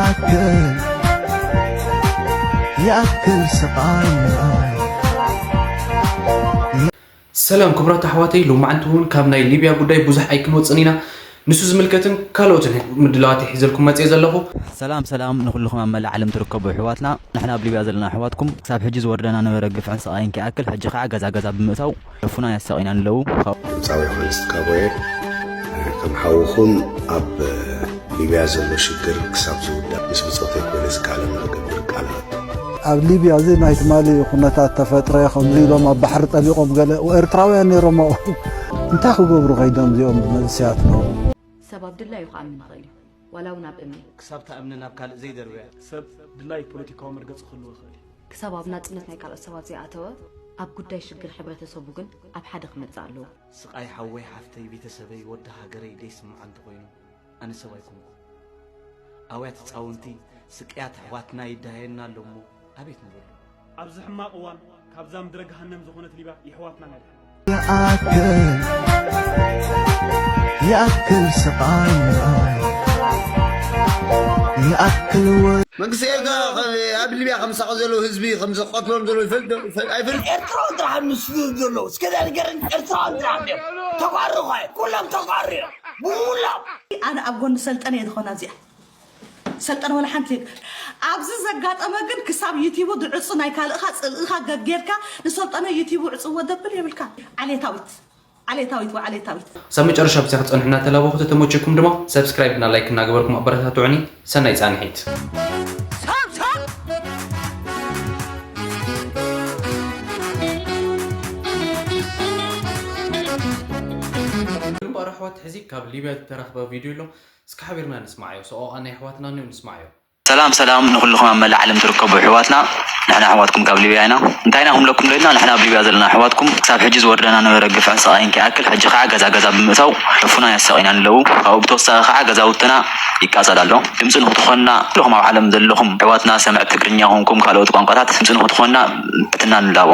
يأكل يأكل سقاي. ሰላም ክቡራት ኣሕዋተይ፣ ሎማዓንቲ እውን ካብ ናይ ሊብያ ጉዳይ ብዙሕ ኣይክንወፅን ኢና። ንሱ ዝምልከትን ካልኦትን ምድላዋት ሒዘልኩም መፅየ ዘለኹ። ሰላም ሰላም ንኹልኹም ኣብ መላእ ዓለም ትርከቡ ኣሕዋትና። ንሕና ኣብ ሊብያ ዘለና ኣሕዋትኩም ክሳብ ሕጂ ዝወርደና ነበረ ግፍዕን ስቓይን ከይኣክል ሕጂ ከዓ ገዛ ገዛ ብምእታው ደፉና ያሳቒና ኣለዉ። ድምፃዊ ዮሃንስ ትካቦየ። ከም ሓውኹም ኣብ ሊብያ ዘሎ ሽግር ክሳብ ዝውዳእ ምስ ብፆተይ ኮይነ ዝከኣለኒ ክገብር ቃል እኣቱ። ኣብ ሊብያ እዚ ናይ ትማሊ ኩነታት ተፈጥረ ከምዚ ኢሎም ኣብ ባሕሪ ጠሊቖም ገለ ኤርትራውያን ነይሮም ኣብኡ። እንታይ ክገብሩ ከይዶም እዚኦም መንእሰያት ነው? ሰብ ኣብ ድላዩ ክኣምን ይኽእል እዩ፣ ዋላ እውን ኣብ እምኒ። ክሳብ እታ እምኒ ናብ ካልእ ዘይደርብያ። ሰብ ድላዩ ፖለቲካዊ መርገጺ ክህልዎ ይኽእል እዩ። ክሳብ ኣብ ናጽነት ናይ ካልኦት ሰባት ዘይኣተወ፣ ኣብ ጉዳይ ሽግር ሕብረተሰቡ ግን ኣብ ሓደ ክመጽእ ኣለዎ። ስቓይ ሓወይ ሓፍተይ ቤተሰበይ ወዲ ሃገረይ ደይስምዖ እንተኾይኑ ኣነ ሰብ ኣይኮንኩ። ኣውያት ህጻውንቲ ስቅያት ኣሕዋትና ይደሃየና ኣሎ እሞ ኣቤት ንበሎ። ኣብዚ ሕማቕ እዋን ካብዛ ምድረ ገሃነም ዝኾነት ሊብያ የሕዋትና ነድሕን። يأكل يأكل سقاي. يأكل መንግስቲ ኤርትራ ኣብ ሊብያ ከም ዝሳቐ ዘለዉ ህዝቢ ከም ዘቐትሎም ዘለዉ ይፈልጥ ዶ? ይፈልጥ ኣይፈልጥ? ኤርትራውያን ጥራሕ ምስ ዘለዉ እስከ ንገረኒ። ኤርትራውያን ጥራሕ እዮም ተቋሪ ኳ ኩሎም ተቋሪ እዮም ብሙላው። ኣነ ኣብ ጎኒ ሰልጠነ እየ ዝኾና እዚኣ። ሰልጠነ ወላ ሓንቲ የለን። ኣብዚ ዘጋጠመ ግን ክሳብ ዩቲቡ ድዕፁ ናይ ካልእኻ ፅልእኻ ገጌርካ ንሰልጠነ ዩቲቡ ዕፅዎ ደብል የብልካ። ዓሌታዊት ዓሌታዊት ወዓሌታዊት። ሳብ መጨረሻ ብዚኣ ክጸንሑ እናተላበኹ ተተመቸኩም ድማ ሰብስክራይብ እና ላይክ እናገበርኩም ኣበረታትዑኒ። ሰናይ ጻንሒት። ግንባር ኣሕዋት ሕዚ ካብ ሊብያ ዝተረኽበ ቪድዮ ኣሎ። እስኪ ሓቢርና ንስማዓዮ። ሰቆቓ ናይ ኣሕዋትና እኒኦ ንስማዓዮ። ሰላም ሰላም ንኩልኹም ኣብ መላእ ዓለም ትርከቡ ኣሕዋትና፣ ንሕና ኣሕዋትኩም ካብ ሊብያ ኢና። እንታይ ኢና ክንብለኩም ደሊና? ንሕና ኣብ ሊብያ ዘለና ኣሕዋትኩም ክሳብ ሕጂ ዝወርደና ነበረ ግፍዕን ስቓይን ከይኣክል፣ ሕጂ ከዓ ገዛ ገዛ ብምእታው ደፉና የሳቒና ኣለዉ። ካብኡ ብተወሳኺ ከዓ ገዛውትና ይቃጸል ኣሎ። ድምፂ ንክትኾንና ኩልኹም ኣብ ዓለም ዘለኹም ኣሕዋትና ሰምዕቲ ትግርኛ ኮንኩም ካልኦት ቋንቋታት ድምፂ ንክትኾንና ትሕትና ንላቦ።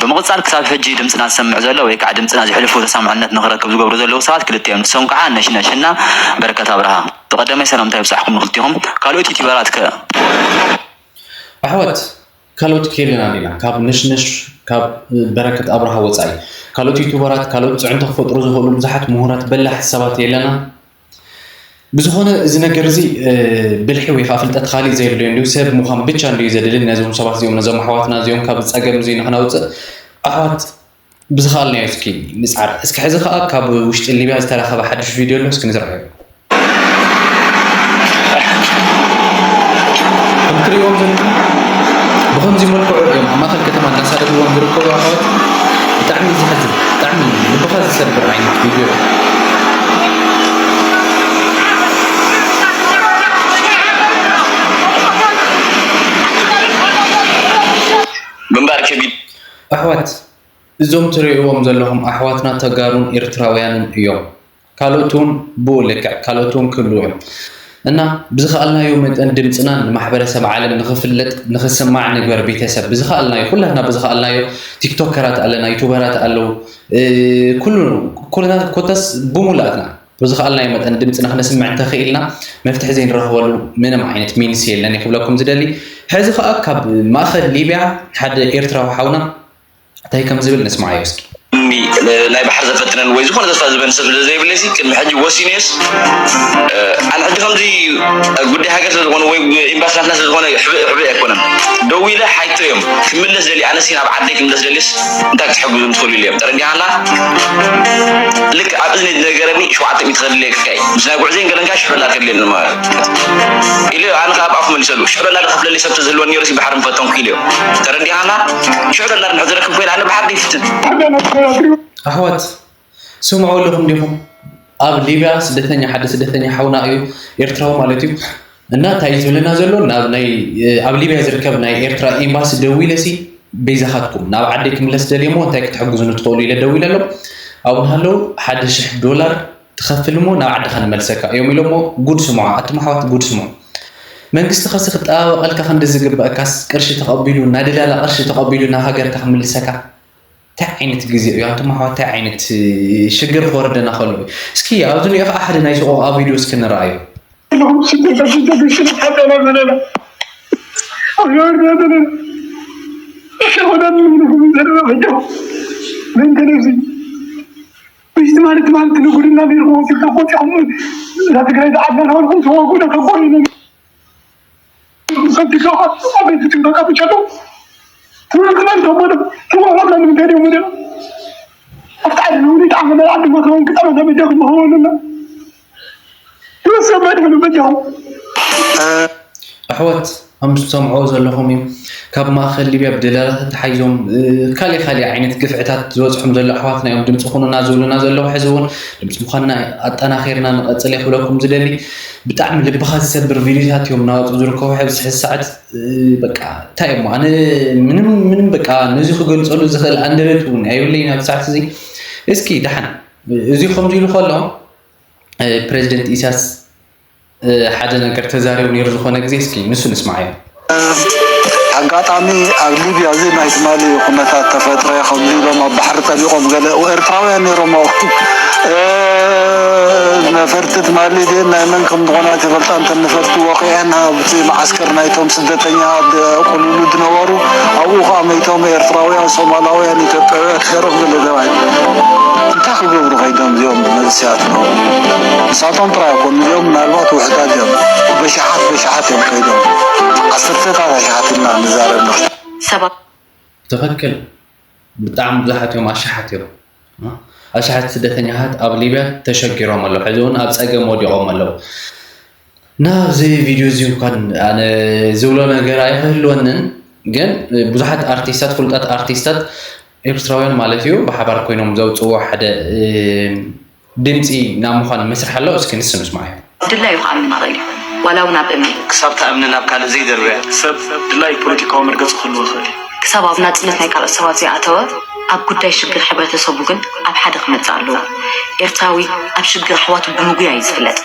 ብምቕፃል ክሳብ ሕጂ ድምፅና ዝሰምዕ ዘሎ ወይ ከዓ ድምፅና ዘሕልፎ ተሰማዕነት ንክረክብ ዝገብሩ ዘለዉ ሰባት ክልተ እዮም። ንሶም ከዓ ነሽነሽ እና በረከት ኣብርሃ። ብቐዳማይ ሰላምታ ይብጻሕኩም ንኽልቲኹም። ካልኦት ዩቲዩበራት ከ? ኣሕዋት ካልኦት ከየለናን ኢና ካብ ነሽነሽ ካብ በረከት ኣብርሃ ወፃኢ ካልኦት ዩቱበራት ካልኦት ፅዕንቶ ክፈጥሩ ዝኽእሉ ብዙሓት ምሁራት በላሕቲ ሰባት የለና። ብዝኾነ እዚ ነገር እዚ ብልሒ ወይ ከዓ ፍልጠት ካሊእ ዘየድልዮ እንዲሁ ሰብ ምዃን ብቻ እንዲዩ ዘድልን ነዞም ሰባት እዚኦም ነዞም ኣሕዋትና እዚኦም ካብ ፀገም እዚ ንክነውፅእ ኣሕዋት ብዝኸኣልናዮ እስኪ ንፅዓር። እስኪ ሕዚ ከዓ ካብ ውሽጢ ሊብያ ዝተረኸበ ሓድሽ ቪድዮ ኣሎ፣ እስኪ ንዝርኣዮ። ከም ትሪእዎም ዘለኹም ብኸምዚ መልክዑ እዮም ኣብ ማእኸል ከተማ እናሳደድዎም ዝርከቡ ኣሕዋት። ብጣዕሚ ዘሕዝን፣ ብጣዕሚ ልብኻ ዝሰብር ዓይነት ቪድዮ እዩ። ግንባር ከቢድ። ኣሕዋት እዞም ትርእይዎም ዘለኹም ኣሕዋትና ተጋሩን ኤርትራውያንን እዮም። ካልኦት እውን ብኡ ልክዕ ካልኦት እውን ክህልዉ እዮም እና ብዝኸኣልናዮ መጠን ድምፅና ንማሕበረሰብ ዓለም ንኽፍለጥ ንኽስማዕ ንግበር ቤተሰብ ብዝኸኣልናዮ ኩላትና ብዝኸኣልናዮ ቲክቶከራት ኣለና ዩቱበራት ኣለዉ ኩሉ ኮተስ ብሙላትና ብዝኸኣልናዮ መጠን ድምፅና ክነስምዕ እንተኽኢልና መፍትሒ ዘይንረኽበሉ ምንም ዓይነት ሚንስ የለን ክብለኩም ዝደሊ ሕዚ ከዓ ካብ ማእኸል ሊብያ ሓደ ኤርትራዊ ሓውና እንታይ ከም ዝብል ንስማዓዮ እስኪ። እምቢ ናይ ባሕሪ ዘፈትነን ወይ ዝኾነ ተስፋ ዝህበኒ ሰብ ስለ ዘይብለይሲ ቅድሚ ሕጂ ወሲነዮስ ኣነ ሕጂ ከምዚ ጉዳይ ሃገር ስለ ዝኾነ ወይ ኤምባሲ ናትና ስለ ዝኾነ ሕብእ ሕብእ ኣይኮነን ደዊለ ሓይቶ እዮም ክምለስ ደልየ ኣነሲ ናብ ዓደይ ክምለስ ደልየስ እንታይ ክትሕግዙ ትኽእሉ ኢለ እዮም ተረዲኻና ልክ ኣብ እዝኒ ዝነገረኒ ሸውዓተ ሚእቲ ከድልየካ እዩ ምስ ናይ ጉዕዘይን ገለንካ ሽሕ ዶላር ከድልየኒ ማለት ኢሉ ኣነ ካብ ኣፉ መሊሰሉ ሽሕ ዶላር ዝኸፍለለይ ሰብ ተዝህልወኒ ነይሩሲ ባሕሪ ምፈተንኩ ኢሉ እዩ ተረዲኻና ሽዑ ደላር እንድሕር ዝረክብ ኮይነ ኣነ ብሓቂ ይፍትን። ኣሕዋት ስምዑ ኣለኹም ዲኹም? ኣብ ሊብያ ስደተኛ ሓደ ስደተኛ ሓውና እዩ ኤርትራዊ ማለት እዩ እና እንታይ እዩ ዝብለና ዘሎ ናብ ናይ ኣብ ሊብያ ዝርከብ ናይ ኤርትራ ኤምባሲ ደዊለ ሲ በይዛኻትኩም ናብ ዓደይ ክምለስ ደልየ እሞ እንታይ ክትሕግዙኒ ትኽእሉ ኢለ ደዊለ ኣሎ ኣብኡ እናሃለዉ ሓደ ሽሕ ዶላር ትኸፍል እሞ ናብ ዓድኻ ንመልሰካ እዮም ኢሎሞ ጉድ ስምዖ ኣቱም ኣሕዋት ጉድ ስምዑ መንግስቲ ኸሲ ክጠባበቐልካ ክንዲ ዝግበእካስ ቅርሺ ተቐቢሉ እናደላላ ቅርሺ ተቐቢሉ ናብ ሃገርካ ክምልሰካ እንታይ ዓይነት ግዜ እዩ ኣቱም ኣሕዋት እንታይ ዓይነት ሽግር ክወርደና ከሎ እዩ እስኪ ኣብዚ ንኦ ከዓ ሓደ ናይ ሰቆቃ ቪድዮ እስኪ ንረኣዮ ስደት ስደት ስደት ሓቀና ዘለና ኣገርና ዘለና ሸኾዳን ምንኩም ዘለና ፈጀው ምን ተነፍሲ ብሽቲ ማለት ማለት ንጉድና ነይርኩም ተቆጭኹም እዛ ትግራይ ዝዓድና ናበልኩም ተዋጉና ተቆሪኑ ሰንቲካ ኣቤት ትንበቃ ብቻ ነው ትምህርትና ተወደ ተዋዋላ ምን ተደው ወደ ኣፍቃድ ነው ሊጣ መላ አንድ መከውን ቅጠመ ተበጃ መሆኑና ኣሕዋት ከም ትሰምዕዎ ዘለኹም እዩ። ካብ ማእኸል ሊብያ ብደላላት ተታሒዞም ካሊእ ካሊእ ዓይነት ግፍዕታት ዝበፅሖም ዘለዉ ኣሕዋትና እዮም። ድምፂ ኩኑና ዝብሉና ዘለዉ። ሕዚ እውን ድምፂ ምዃንና ኣጠናኺርና ንቐፅል እየ ክብለኩም ዝደሊ። ብጣዕሚ ልብኻ ዝሰብር ቪድዮታት እዮም እናወፁ ዝርከቡ። ኣብዚ ሕዚ ሰዓት በቃ እንታይ እሞ ኣነ ምንም ምንም በቃ ነዚ ክገልፀሉ ዝኽእል ኣንደበት እውን ኣይብለይን ኣብዚ ሰዓት እዚ። እስኪ ደሓን እዚ ከምዚ ኢሉ ከሎ ፕሬዚደንት ኢሳያስ ሓደ ነገር ተዛሪቡ ነይሩ ዝኾነ ግዜ እስኪ ንሱ ንስማዓዮ። ኣጋጣሚ ኣብ ሊብያ እዚ ናይ ትማሊ ኩነታት ተፈጥረ ከምዚ ኢሎም ኣብ ባሕሪ ጠሊቖም ገለ ኤርትራውያን ነይሮም ኣብኡ ነፈርቲ ትማሊ ድን ናይ መን ከም ዝኾና ይፈልጣ እንተ ነፈርቲ ወቂዐን ኣብቲ መዓስከር ናይቶም ስደተኛ ኣብ ቁልሉ ዝነበሩ ኣብኡ ከዓ መይቶም ኤርትራውያን ሶማላውያን ኢትዮጵያውያን ነይሮም ገለ ተባሂሉ እንታይ ክገብሩ ከይዶም እዚኦም መንእሰያት ንሳቶም ጥራይ ኣይኮኑ እዚኦም ምናልባት ውሕዳት እዮም በሽሓት በሽሓት እዮም ከይዶም ዓሰርተታት ኣሽሓት ኢና ንዛረብ ንኽእል ሰባት ትኽክል ብጣዕሚ ብዙሓት እዮም ኣሽሓት እዮም ኣሽሓት ስደተኛታት ኣብ ሊብያ ተሸጊሮም ኣለዉ ሕዚ እውን ኣብ ፀገም ወዲቖም ኣለዉ ናብዚ ቪድዮ እዚ እንኳን ኣነ ዝብሎ ነገር ኣይክህልወንን ግን ብዙሓት ኣርቲስታት ፍሉጣት ኣርቲስታት ኤርትራውያን ማለት እዩ ብሓባር ኮይኖም ዘውፅዎ ሓደ ድምፂ ናብ ምዃን መስርሕ ኣሎ እስኪ ንሱ ንስማዓዮ ድላዩ ክኣምን ይኽእል እዩ ዋላ እውን ኣብ እምኒ ክሳብ እታ እምኒ ናብ ካልእ ዘይደርብያ ሰብ ድላዩ ፖለቲካዊ መርገፂ ክህልዎ ይኽእል እዩ ክሳብ ኣብ ናፅነት ናይ ካልኦት ሰባት ዘይኣተወ ኣብ ጉዳይ ሽግር ሕብረተሰቡ ግን ኣብ ሓደ ክመፅእ ኣለዎ ኤርትራዊ ኣብ ሽግር ኣሕዋቱ ብምጉያይ እዩ ዝፍለጥ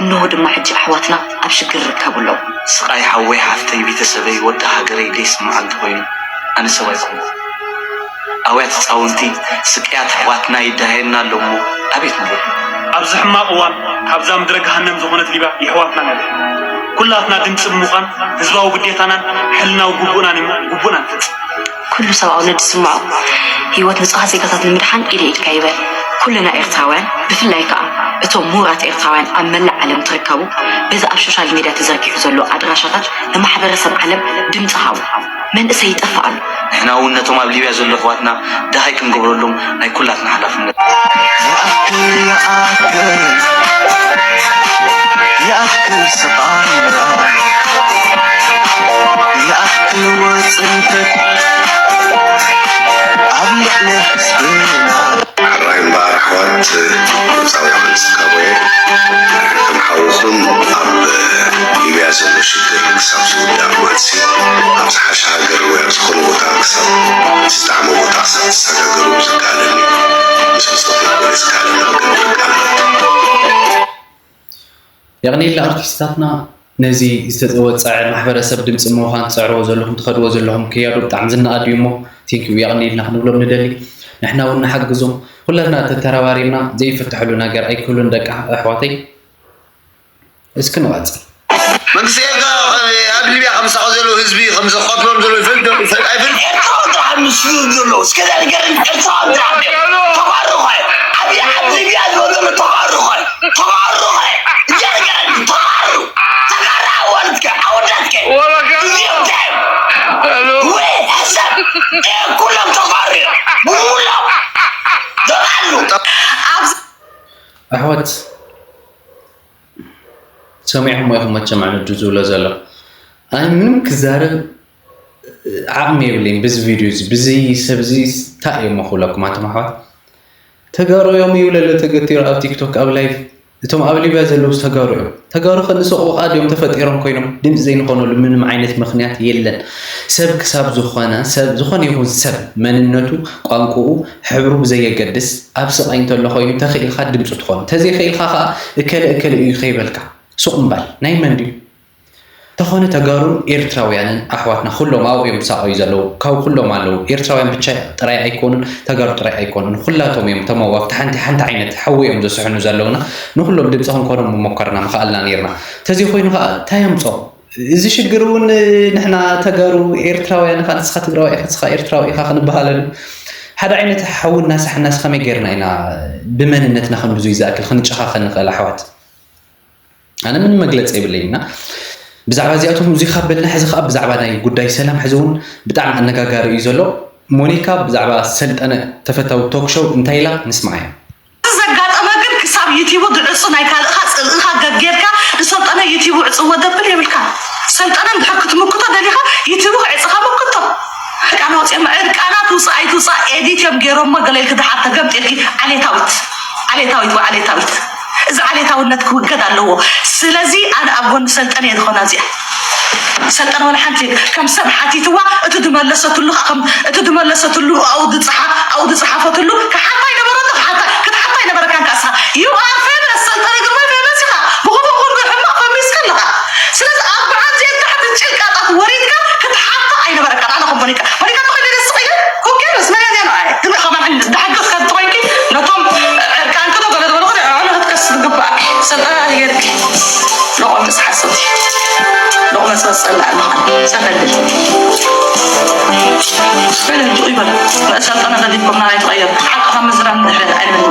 እንሆ ድማ ሕጂ ኣሕዋትና ኣብ ሽግር ይርከቡ ኣለዉ ስቓይ ሓወይ ሓፍተይ ቤተሰበይ ወዲ ሃገረይ ደይስማዓ እንተኾይኑ ኣነ ሰብ ኣይኮንኩ ኣውያት ህፃውንቲ ስቅያት ኣሕዋትና ይዳሃየና ኣሎ እሞ ኣቤት ንበል ኣብዚ ሕማቕ እዋን ካብዛ ምድረ ገሃነም ዝኾነት ሊብያ የሕዋትና ንርኤ ኩላትና ድምፂ ብምዃን ህዝባዊ ግዴታናን ሕልናዊ ግቡእናን እሞ ግቡእና ንፈፅም ኩሉ ሰብኣውነት ዝስምዖ ህይወት ንፁሃት ዜጋታት ንምድሓን ኢደ ኢድካ ይበል ኩልና ኤርትራውያን ብፍላይ ከዓ እቶም ምሁራት ኤርትራውያን ኣብ መላእ ዓለም ትርከቡ በዚ ኣብ ሾሻል ሜድያ ተዘርጊሑ ዘሎ ኣድራሻታት ንማሕበረሰብ ዓለም ድምፂ ሃቡ መንእሰይ ይጠፍእ ኣሎ። ንሕና እውን ነቶም ኣብ ሊብያ ዘሎ ኣሕዋትና ደሃይ ክንገብረሎም ናይ ኩላትና ሓላፍነት። ሓራይ እምበኣር ኣሕዋት ግብፃውያን ዝካቦየ ከም ሓውኹም ኣብ ሊብያ ዘሎ ሽግር ክሳብ ዝውዳእ መዓልትሲ ኣብ ዝሓሸ ሃገር ወይ ኣብ ዝኾነ ቦታ ክሳብ ዝጠዓመ ቦታ ክሳብ ትሰጋገሩ ዝከኣለኒ ምስ ብፆት መግበሪ ዝከኣለና ክገብር ቃል ኣቱ። የቕንየልና ኣርቲስታትና ነዚ ዝተወፀዐ ማሕበረሰብ ድምፂ ምዃን ትፅዕርዎ ዘለኹም ትኸድዎ ዘለኹም ክያዶ ብጣዕሚ ዝነኣድ እዩ እሞ thank you የቕንየልና ክንብሎም ንደሊ ንሕና እውን ንሓግዞም ኩላትና ተተረባሪብና ዘይፍትሐሉ ነገር ኣይክህሉን ደቂ ኣሕዋተይ እስኪ ንቐፅል መንግስቲ ኤርትራ ኣብ ሊብያ ከም ዝሳቐ ዘሎ ህዝቢ ከም ዘቐትሎም ዘሎ ይፈልጥ ዶ ይፈልጥ ኣይፈልጥ ኤርትራዊ ጥራሕ ምስ ዝብል ዘሎ እስከ እዛ ነገር ኤርትራዊ ጥራሕ ተባርኸ ኣብይ ኣብ ሊብያ ዝበሎ ዘሎ ተባርኸ ተባርኸ እዛ ነገር ተባሩ ተጋራ ኣዋልድከ ኣወዳትከ እዚኦም እንታይ ወይ ሕሰብ ኩሎም ተባሩ እዮም ብሙሎም ደባሉ ኣሕዋት ሰሚዕኹሞ ኢኹም መቸም ኣነ ድዩ ዝብሎ ዘሎ ኣነ ምንም ክዛረብ ዓቕሚ የብለይን ብዚ ቪድዮ እዚ ብዚ ሰብ እዚ እንታይ እዮም ክብለኩም ኣንቶም ኣሕዋት ተጋሩ እዮም ይብለ ኣሎ ተገቲሩ ኣብ ቲክቶክ ኣብ ላይቭ እቶም ኣብ ሊብያ ዘለውስ ተጋሩ እዮም ተጋሩ ከ ንሰቑቓ ድዮም ተፈጢሮም ኮይኖም ድምፂ ዘይንኾነሉ ምንም ዓይነት ምኽንያት የለን ሰብ ክሳብ ዝኾነ ሰብ ዝኾነ ይኹን ሰብ መንነቱ ቋንቁኡ ሕብሩ ብዘየገድስ ኣብ ስቓይ እንተሎ ኮይኑ ተኽኢልካ ድምፂ ትኾኑ ተዘይኽኢልካ ከዓ እከለ እከለ እዩ ከይበልካ ሱቕ ምባል ናይ መን ድዩ ዝኾነ ተጋሩን ኤርትራውያንን ኣሕዋትና ኩሎም ኣብኡ እዮም ዝሳቐዩ ዘለዉ። ካብ ኩሎም ኣለዉ። ኤርትራውያን ብቻ ጥራይ ኣይኮኑን፣ ተጋሩ ጥራይ ኣይኮኑን። ኩላቶም እዮም እቶም ኣብኡ ኣብቲ ሓንቲ፣ ሓንቲ ዓይነት ሓዊ እዮም ዘስሕኑ ዘለዉና። ንኩሎም ድምፂ ክንኮኖም ምሞከርና ምኸኣልና ነይርና። ተዘይኮይኑ ኸዓ እንታይ ኣምፅኦ? እዚ ሽግር እውን ንሕና ተጋሩ ኤርትራውያን ኢኻ፣ ንስኻ ትግራዋይ ኢኻ፣ ንስኻ ኤርትራዊ ኢኻ ክንበሃለሉ ሓደ ዓይነት ሓዊ እናሳሕናስ ከመይ ጌርና ኢና ብመንነትና ክንድዙይ ዝኣክል ክንጨኻኸን ንኽእል ኣሕዋት? ኣነ ምን መግለፂ የብለይና። ብዛዕባ እዚኣቶም እዚ ካብ በልና ሕዚ ከዓ ብዛዕባ ናይ ጉዳይ ሰላም ሕዚ እውን ብጣዕሚ ኣነጋጋሪ እዩ ዘሎ። ሞኒካ ብዛዕባ ሰልጠነ ተፈታዊ ቶክ ሾው እንታይ ኢላ ንስማዓያ። ዘጋጠመ ግን ክሳብ ዩቲቡ ድዕፁ ናይ ካልእኻ ፅልእኻ ገጌርካ ንሰልጠነ ዩቲቡ ዕፅዎ ደብል የብልካ። ሰልጠነ እንድሕር ክትምክቶ ደሊኻ ዩቲቡ ክዕፅኻ ምክቶ። ዕርቃና ወፂኦም ዕርቃና ትውፃእ ኣይትውፃእ ኤዲት እዮም ገይሮሞ ገለ ኢልክ ድሓር ተገምጢልኪ ዓሌታዊት ዓሌታዊት ወይ ዓሌታዊት እዚ ዓሌታውነት ክውገድ ኣለዎ። ስለዚ ኣነ ኣብ ጎኒ ሰልጠነ እየ ዝኾና እዚኣ ሰልጠነ ወላ ሓንቲ ከም ሰብ ሓቲትዋ እቲ ድመለሰትሉ እቲ ድመለሰትሉ ኣብኡ ድፅሓ ኣብኡ ድፅሓፈትሉ ክሓታ ይነበረቶ ክትሓታ ይነበረካን ካሳ you are famous ሰልጠነ ግርማይ famous ኢኻ ብክፉእ ኩሉ ሕማቕ ፈሚስካ ኣለኻ ስለዚ ኣብ በዓል ዜን ታሕቲ ጭልቃጣት ወሪድካ ክትሓታ ኣይነበረካን ኣነ ከም ሞኒካ ሞኒካ ተኾይነ ደስ ኢለ who cares መን እያ ዜና ኣየ ግን ከማን ድሓገዝካ እንተኾይንኪ ነቶም ዕርቃንኪ ዶ ገለ ዝበልኹ ንዕኦም ክትከስ ዝግባእኪ ሰልጠነ ጌርኪ ሎቆምስ ሓሰብቲ ሎቆመስ መፀላ ኣለኻ ሰፈል በል እንጂ ይበል መእሰልጠነ ገዲፍኩም ናይ ትቐየር ሓቂ ካብ ምዝራብ ንድሕር ኣይንብል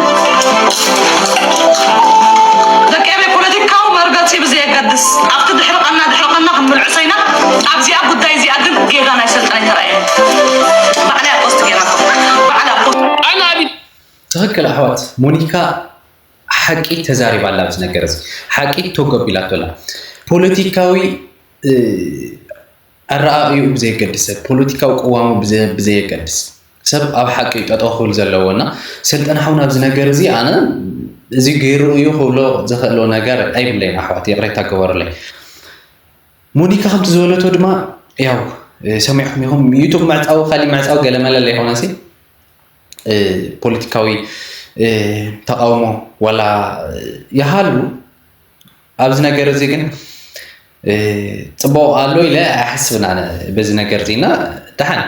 ደቂ ኤረይ ፖለቲካዊ መርገፂ ብዘየገድስ ኣብቲ ድሕሪ ቀና ድሕሪ ቀና ክንምልዕሶ ኢና ኣብዚኣ ጉዳይ እዚኣ ግን ጌጋ ናይ ሰልጠነ ኣይተረኣየን ባዕላ ፖስት ጌራቶ ባዕላ ፖስት ኣነ ኣብ ትኽክል ኣሕዋት ሞኒካ ሓቂ ተዛሪባ ኣላ ኣብዚ ነገር እዚ ሓቂ ቶጎ ኣቢላቶ ኣላ ፖለቲካዊ ኣረኣእይኡ ብዘየገድስ ሰብ ፖለቲካዊ ቅዋሙ ብዘየገድስ ሰብ ኣብ ሓቂ እዩ ጠጠው ክብል ዘለዎ እና ሰልጠነ ሓውና ኣብዚ ነገር እዚ ኣነ እዚ ገይሩ እዩ ክብሎ ዝኽእሎ ነገር ኣይብለይን ኣሕዋት ይቕሬታ ግበሩለይ ሞኒካ ከምቲ ዝበለቶ ድማ ያው ሰሚዕኩም ኢኹም ዩቱብ ምዕፃው ካሊእ ምዕፃው ገለመለ ኣይኮነሲ ፖለቲካዊ ተቃውሞ ዋላ ይሃሉ ኣብዚ ነገር እዚ ግን ፅቡቅ ኣሎ ኢለ ኣይሓስብን ኣነ በዚ ነገር እዚ እና ደሓን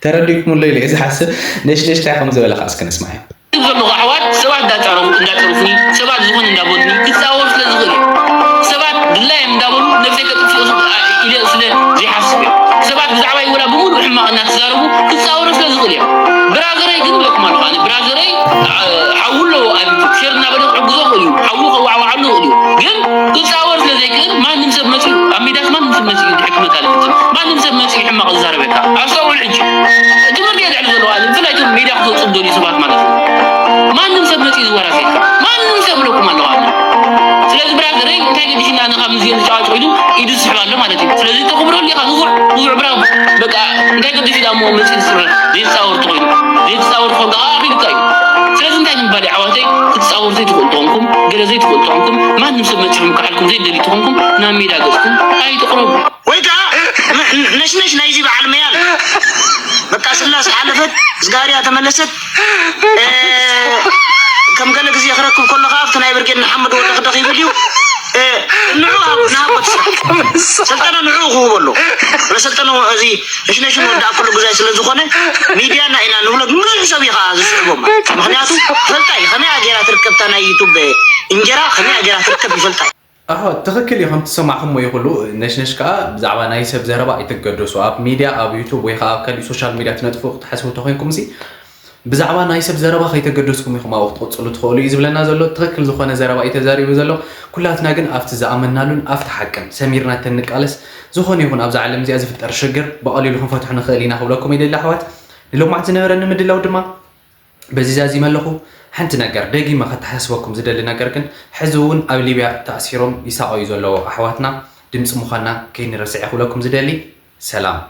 ተረዲእኩምሎ ኢለ እየ ዝሓስብ ነሽነሽታይ ከም ዝበለ ከዓ እስከ ንስማዕ እዩ ዘለኹ ኣሕዋት ሰባት እንዳጫረፉ እንዳጨርፉኒ ሰባት ዝኾነ እንዳበሉኒ ክፃወሩ ስለ ዝኽእል እዮም ሰባት ድላዮም እንዳበሉ ነብሰይ ከጥፍኡ ኢለ ስለ ዘይሓስብ እዮም ሰባት ብዛዕባይ ወላ ብምሉእ ሕማቕ እናተዛረቡ ክፃወሩ ስለ ዝኽእል እዮም ብራዘረይ ግን ብለኩም ኣለኹ ኣነ ብራዘረይ ሓዉ ኣለዎ ኣብ ዩቱብ ሸር እናበለ ክሕግዞ ይኽእል እዩ ሓዉ ከዋዕዋዓሉ ይኽእል እዩ ግን ክፃወር ስለ ዘይክእል ማንም ሰብ መፅኡ ኣብ ሜዳስ ማንም ሰብ መፅኡ ድሕር ክመፃ ዝፍፅም ማንም ሰብ መፅኡ ሕማቕ ዝዛረበካ ኣስተውዕል ሕጂ ትምህርቲ እየ ዝሕል ዘለዋ ብፍላይ ቶም ሜድያ ክትወፁ ዝደልዩ ሰባት ማለት እዩ ማንም ሰብ መፅኡ ዝወራዘካ ማንም ሰብ ብለኩም ኣለዋ ስለዚ ብራዘረይ እንታይ ገዲሽና ንካ ምዝኦም ዝጫዋጭ ኮይኑ ኢዱ ዝስሕብ ኣሎ ማለት እዩ ስለዚ ተኽብረሉ ኢኻ ንፉዕ ንፉዕ ብራቮ በቃ እንታይ ገዲሽ ኢላ እሞ መፅኡ ዝፅረ ዘይፃወር ተኮይኑ ዘይፃወር ተኮንካ ከዓ ኣኺሉካ እዩ ስለዚ እንታይ ምባል ዓዋተይ ክትፃወር ዘይትኽእሉ ተኾንኩም ገለ ዘይትኽእሉ ተኾንኩም ማንም ሰብ መፂኹም ክዓልኩም ዘይደሊ ተኾንኩም ናብ ሜዳ ገፅኩም ኣይትቕረቡ ወይ ከዓ ነሽነሽ ናይዚ በዓል መያል በቃ ስላስ ሓለፈት ዝጋርያ ተመለሰት ከም ገለ ግዜ ክረክብ ከሎ ከዓ ኣብቲ ናይ ብርጌድ ንሓመድ ወደ ክደኽ ይብል እዩ ንዑ ንሃቦ ስራሕ ሰልጠነ ንዑ ክህቦ ኣሎ ሰልጠነ እዚ ነሽነሽ ወዳእ ኩሉ ግዛይ ስለ ዝኾነ ሚድያና ኢና ንብሎ ብዙሕ ሰብ እዩ ከዓ ዝስዕቦም ምክንያቱ ይፈልጣ እዩ ከመይ ገይራ ትርከብታ ናይ ዩቱብ እንጀራ ከመይ ገይራ ትርከብ ይፈልጣ እዩ ኣሕዋት ትኽክል እዩ ከምቲ ዝሰማዕኹሞ እዩ ኩሉ ነሽነሽ ከዓ ብዛዕባ ናይ ሰብ ዘረባ ኣይትገደሱ ኣብ ሚድያ ኣብ ዩቱብ ወይ ከዓ ኣብ ካሊእ ሶሻል ሚድያ ትነጥፉ ክትሓስቡ እንተኮይንኩም ሲ ብዛዕባ ናይ ሰብ ዘረባ ከይተገደስኩም ኢኹም ኣብኡ ክትቕፅሉ ትኽእሉ እዩ ዝብለና ዘሎ ትኽክል ዝኾነ ዘረባ እዩ ተዛሪቡ ዘሎ ኩላትና ግን ኣብቲ ዝኣመናሉን ኣብቲ ሓቅን ሰሚርና ተንቃለስ ዝኾነ ይኹን ኣብዛ ዓለም እዚኣ ዝፍጠር ሽግር ብቐሊሉ ክንፈትሖ ንኽእል ኢና ክብለኩም ይደሊ ኣሕዋት ንሎማዕቲ ዝነበረኒ ምድላው ድማ በዚ ዛዚመ ኣለኹ። ሓንቲ ነገር ደጊመ ከተሓሳስበኩም ዝደሊ ነገር ግን ሕዚ እውን ኣብ ሊብያ ተኣሲሮም ይሳቐዩ ዘለዉ ኣሕዋትና ድምፂ ምዃንና ከይንረስዕ እየ ክብለኩም ዝደሊ። ሰላም።